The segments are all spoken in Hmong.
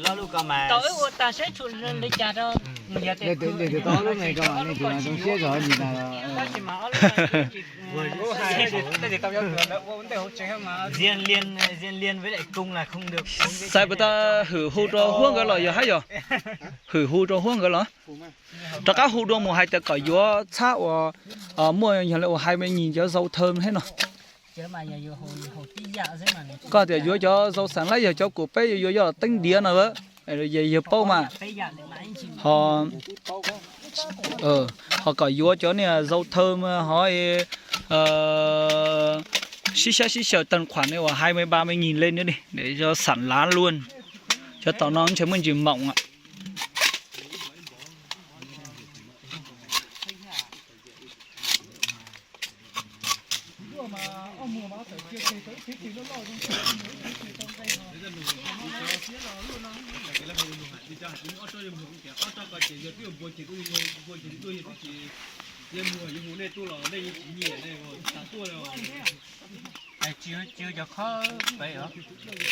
Tau wb ua tag seb tshuav li cas rau. Tab sis mas ob lub Xais puas tau hwm hu rau Huab nkawd los yog hab yog? Hwm hu rau Huab nkawd los? Rov qab hu dua mus hais tias kom yuav txhab uas muaj yog li uas hais me nyis cov zau thawm thiab no. Koj tias yuav cov zau xas lab yog cov kuv peb yuav yuav yog teeb diav no, yog paub mas. Ho, ho kom yuav cov niag zau thawm ho sib sab sib xyaw tag qhuam ne uas hais me ba me nyis li no ne, cov xas lab luaj. Cov tom no ntshe muaj ntsis moom.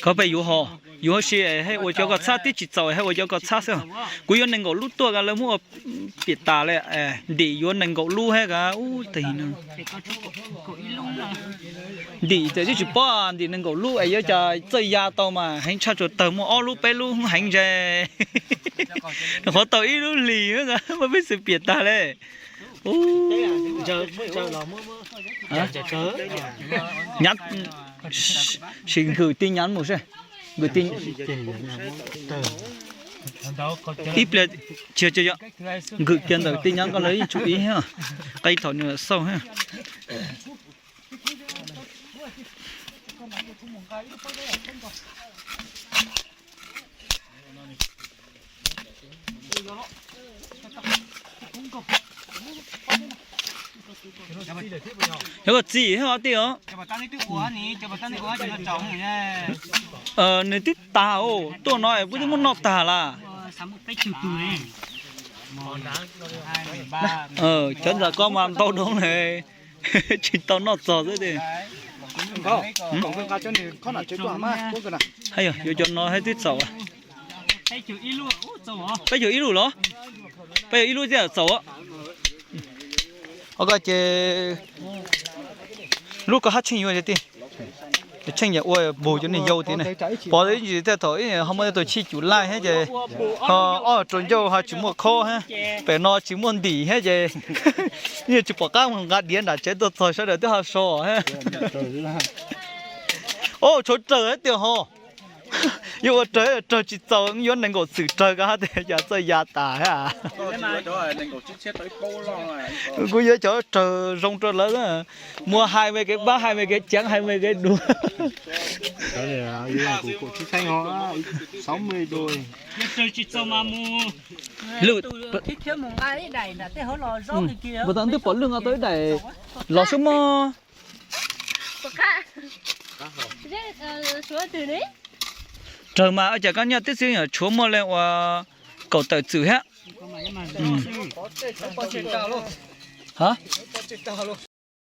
Khob peb yuav ho, yuav huv si hais ua cov kom txhab, twb tsis txaus hais ua cov kom txhab xwb. Kuv yuav nees nkaum lub tuaj, lawv muab ua piam tas li. Ntim yuav nees nkaum lub thiab ka ub teg no. Ntim ces twb tsis paub, ntim nees nkaum lub es yuav cas txawj ya tau mas heev tshaj, tsuas tawg muaj ob lub peb lub heev ntse. Qhuav tau ib lub hlis muab peb xwm piam tag li. Nyab, sim nkws tij nyab mus seb. Nkws tij, ib pliag, tsis, nkws kiag ntawm tij nyab ko lawv yeej tsum ib thiab, qee thaum nws xauj thiab. Yog koj txiv thiab os tij os. Nws twb tag os, tuaj no es puab twb muab noj tag las. Cov ntawm ko mas ntau dhau ne, tsis tau noj txog xwb tiag. Haj yog yuav cov no thiab twb txaus. Peb caug ib lub los? Peb caug ib lub thiaj txaus. Os, koj ces lub koj hab tsheej yuav tiag. Tsheej yam ua pug cov niag yau tiag ne. Pov ib ntsis tej thaum ho muaj tej tus chij cum laij thiab ces ho ob rau ncauj ho tsis muaj khob thiab, pem no tsis muaj ntim thiab ces yeej tsis pom qab mus nqa diav nram tsev tuaj txog sawv daws twb ho so thiab. Os, tshuav raws tiag ho. Yuav ua raws, raws tsis txaus, yuav nees nkaum txwm raws ko hab tiag, cas txawj ya tas thiab. Kuv yuav cov raws zoo rau lawv, muaj hais me kev pab, hais me kev ceev, hais me kev dua. Puas tau twb pom lwj nqa tau ib daim los sub mog. Raws mas ua cas koj nyob tib txwm tshuav muaj li uas kaum tawm txwm thiab.